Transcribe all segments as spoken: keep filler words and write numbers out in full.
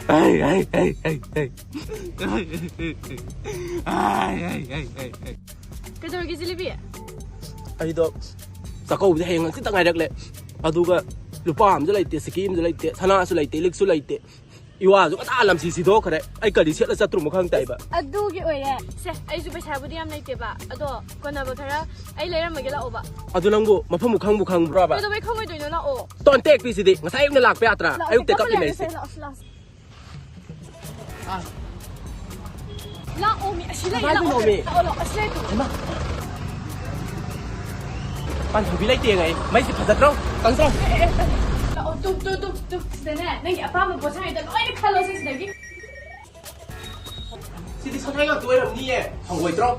ꯑꯩ, ꯑꯩ, ꯑꯩ, ꯑꯩ, ꯑꯩ꯫ ꯑꯩ, ꯑꯩ, ꯑꯩ, ꯑꯩ, ꯑꯩ꯫ ꯀꯩꯗꯧꯔꯒꯦ, ꯖꯤꯂꯤꯕꯤ? ꯑꯩꯗꯣ ꯆꯥꯛꯀꯧꯕꯗꯤ ꯍꯌꯦꯡ ꯍꯪꯆꯤꯠꯇ ꯉꯥꯏꯔꯛꯂꯦ꯫ ꯑꯗꯨꯒ ꯂꯨꯄꯥ ꯑꯃꯁꯨ ꯂꯩꯇꯦ, ꯁꯤꯀꯤ ꯑꯃꯁꯨ ꯂꯩꯇꯦ, ꯁꯅꯥꯁꯨ ꯂꯩꯇꯦ, ꯂꯤꯛꯁꯨ ꯂꯩꯇꯦ꯫ ꯏꯋꯥꯁꯨ ꯉꯟꯇꯥ ꯂꯝꯁꯤ ꯁꯤꯗꯣꯛꯈ꯭ꯔꯦ꯫ ꯑꯩ ꯀꯔꯤ ꯁꯦꯠꯂ ꯆꯠꯇ꯭ꯔꯨꯝꯅꯣ ꯈꯪꯗꯦ ꯍꯥꯏꯕ꯫ ꯑꯗꯨꯒꯤ ꯑꯣꯏꯔꯦ꯫ ꯁꯦ, ꯑꯩꯁꯨ ꯄꯩꯁꯥꯕꯨꯗꯤ ꯌꯥꯝ ꯂꯩꯇꯦꯕ, ꯑꯗꯣ ꯀꯣꯟꯅꯕ ꯈꯔ ꯑꯩ ꯂꯩꯔꯝꯃꯒꯦ, ꯂꯥꯛꯑꯣꯕ꯫ ꯑꯗꯨ ꯅꯪꯕꯨ ꯃꯐꯝꯕꯨ ꯈꯪꯕꯨ ꯈꯪꯕ꯭ꯔꯕ? ꯀꯩꯗꯧꯕꯩ ꯈꯪꯉꯣꯏꯗꯣꯏꯅꯣ? ꯂꯥꯛꯑꯣ꯫ ꯇꯣꯟ ꯇꯦꯛꯄꯤꯁꯤꯗꯤ ꯉꯁꯥꯏ ꯑꯌꯨꯛꯅ ꯂꯥꯛꯄ ꯌꯥꯗ꯭ꯔꯥ? ꯂꯥꯛꯑꯣ, ꯑꯌꯨꯛꯇ ꯀꯞꯄ ꯀꯞꯄꯤ ꯂꯩꯔꯒꯦ, ꯂꯩꯁꯦ꯫ ꯁꯦ, ꯂꯥꯛꯑꯣ, ꯁꯦ, ꯂꯥꯛꯑꯣ, ꯁꯦ꯫ ꯑꯥ꯫ ꯂꯥꯛꯑꯣ, ꯃꯤ ꯑꯁꯤ ꯂꯩ, ꯀꯃꯥꯏꯅ ꯂꯥꯛꯑꯣ꯫ ꯇꯧꯅꯣ, ꯃꯤ? ꯂꯥꯛꯑꯣ, ꯂꯥꯛꯑꯣ, ꯑꯁꯤ ꯂꯩ꯫ ꯍꯩꯃꯥ꯫ ꯄꯥꯟꯊꯣꯏꯕꯤ ꯂꯩꯇꯦ ꯉꯩ꯫ ꯃꯩꯁꯦ ꯐꯖꯗ꯭ꯔꯣ? ꯀꯪꯗ꯭ꯔꯣ? ꯑꯦ, ꯑꯦ, ꯑꯦ, ꯂꯥꯛꯑꯣ, ꯇꯨ, ꯇꯨ, ꯇꯨ, ꯇꯨ, ꯁꯤꯗꯅꯦ, ꯅꯪꯒꯤ ꯑꯄꯥꯝꯕ ꯄꯣꯠꯁꯛ ꯍꯦꯛꯇ ꯂꯣꯏꯅ ꯈꯜꯂꯣꯁꯦ ꯁꯤꯗꯒꯤ꯫ ꯁꯤꯗꯤ ꯁꯉꯥꯏ ꯉꯥꯛꯇ ꯑꯣꯏꯔꯝꯅꯤꯌꯦ꯫ ꯐꯪꯉꯣꯏꯗ꯭ꯔꯣ?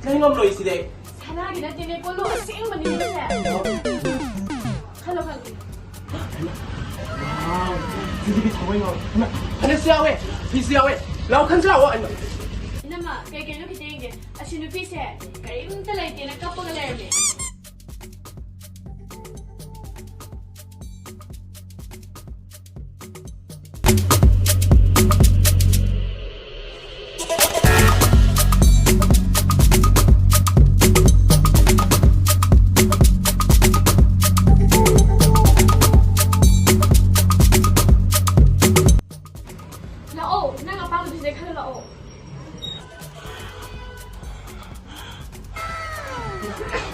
ꯅꯪ ꯉꯝꯂꯣꯏ ꯁꯤꯗꯤ꯫ ꯁꯅꯥꯒꯤ ꯅꯠꯇꯦꯅꯦ, ꯀꯣꯜꯂꯨ ꯑꯁꯦꯡꯕꯅꯤꯅꯦ ꯁꯦ꯫ ꯈꯜꯂꯣ, ꯈꯜꯂꯣ꯫ ꯋꯥꯎ, ꯁꯤꯗꯤ ꯊꯃꯣꯏ ꯉꯥꯎ-, ꯍꯩꯃꯥ, ꯐꯅꯦꯛꯁꯨ ꯌꯥꯎꯋꯦ, ꯐꯤꯁꯨ ꯌꯥꯎꯋꯦ꯫ ꯂꯥꯎ, ꯈꯟꯁꯦ ꯂꯥꯛꯑꯣ꯫ ꯍꯩꯃꯥ꯫ ꯏꯅꯝꯃ, ꯀꯩ ꯀꯩꯅꯣ ꯈꯤꯇ ꯌꯦꯡꯒꯦ꯫ ꯑꯁꯤ ꯅꯨꯄꯤꯁꯦ ꯀꯔꯤꯝꯇ ꯂꯩꯇꯦꯅ ꯀꯞꯄꯒ ꯂꯩꯔꯝꯃꯦ꯫ ꯂꯥꯛꯑꯣ, ꯅꯪ ꯑꯄꯥꯝꯕꯗꯨ ꯁꯤꯗꯩ ꯈꯜꯂꯣ ꯂꯥꯛꯑꯣ꯫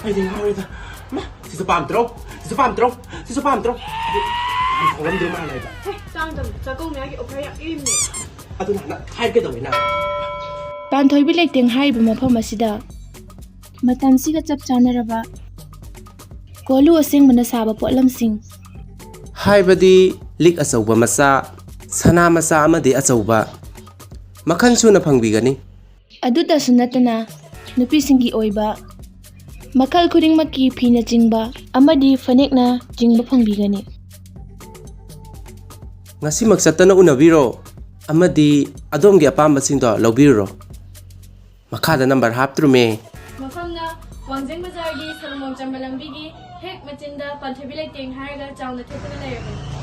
ꯑꯩꯗꯤ ꯉꯥꯎꯔꯦꯗ꯫ ꯃꯥ, ꯁꯤꯁꯨ ꯄꯥꯝꯗ꯭ꯔꯣ? ꯁꯤꯁꯨ ꯄꯥꯝꯗ꯭ꯔꯣ? ꯁꯤꯁꯨ ꯄꯥꯝꯗ꯭ꯔꯣ? ꯑꯗꯨ ꯌꯥꯝ ꯍꯣꯡꯂꯝꯗꯣꯏ ꯃꯥꯜꯂꯦꯕ꯫ ꯍꯦ, ꯆꯥꯡꯗꯝ, ꯆꯥꯛꯀꯧ ꯃꯌꯥꯒꯤ offer ꯌꯥꯝ ꯄꯤꯔꯤꯕꯅꯦ꯫ ꯑꯗꯨ ꯅꯍꯥꯟ ꯍꯥꯏꯒꯦ ꯇꯧꯋꯦ ꯅꯪ꯫ ꯄꯥꯟꯊꯣꯏꯕꯤ ꯂꯩꯇꯦꯡ ꯍꯥꯏꯔꯤꯕ ꯃꯐꯝ ꯑꯁꯤꯗ ꯃꯇꯝꯁꯤꯒ ꯆꯞ ꯆꯥꯟꯅꯔꯕ ꯀꯣꯂꯨ ꯑꯁꯦꯡꯕꯅ ꯁꯥꯕ ꯄꯣꯠꯂꯝꯁꯤꯡ, ꯍꯥꯏꯕꯗꯤ ꯂꯤꯛ ꯑꯆꯧꯕ ꯃꯆꯥ, ꯁꯅꯥ ꯃꯆꯥ ꯑꯃꯗꯤ ꯑꯆꯧꯕ, ꯃꯈꯜ ꯁꯨꯅ ꯐꯪꯕꯤꯒꯅꯤ꯫ ꯑꯗꯨꯇꯁꯨ ꯅꯠꯇꯅ ꯅꯨꯄꯤꯁꯤꯡꯒꯤ ꯑꯣꯏꯕ ꯃꯈꯜ ꯈꯨꯗꯤꯡꯃꯛꯀꯤ ꯐꯤꯅꯆꯤꯡꯕ ꯑꯃꯗꯤ ꯐꯅꯦꯛꯅꯆꯤꯡꯕ ꯐꯪꯕꯤꯒꯅꯤ꯫ ꯉꯁꯤꯃꯛ ꯆꯠꯇꯅ ꯎꯅꯕꯤꯔꯣ ꯑꯃꯗꯤ ꯑꯗꯣꯝꯒꯤ ꯑꯄꯥꯝꯕꯁꯤꯡꯗꯣ ꯂꯧꯕꯤꯔꯨꯔꯣ꯫ ꯃꯈꯥꯗ ꯅꯝꯕꯔ ꯍꯥꯞꯇ꯭ꯔꯨꯃꯦ꯫ ꯃꯐꯝꯅ ꯋꯥꯡꯖꯤꯡ ꯕꯖꯥꯔꯒꯤ ꯁꯂꯨꯡꯕꯝ ꯆꯝꯕ ꯂꯝꯕꯤꯒꯤ ꯍꯦꯛ ꯃꯆꯤꯟꯗ ꯄꯥꯟꯊꯣꯏꯕꯤ ꯂꯩꯇꯦꯡ ꯍꯥꯏꯔꯒ ꯆꯥꯎꯅ ꯊꯦꯠꯇꯨꯅ ꯂꯩꯔꯕꯅꯤ꯫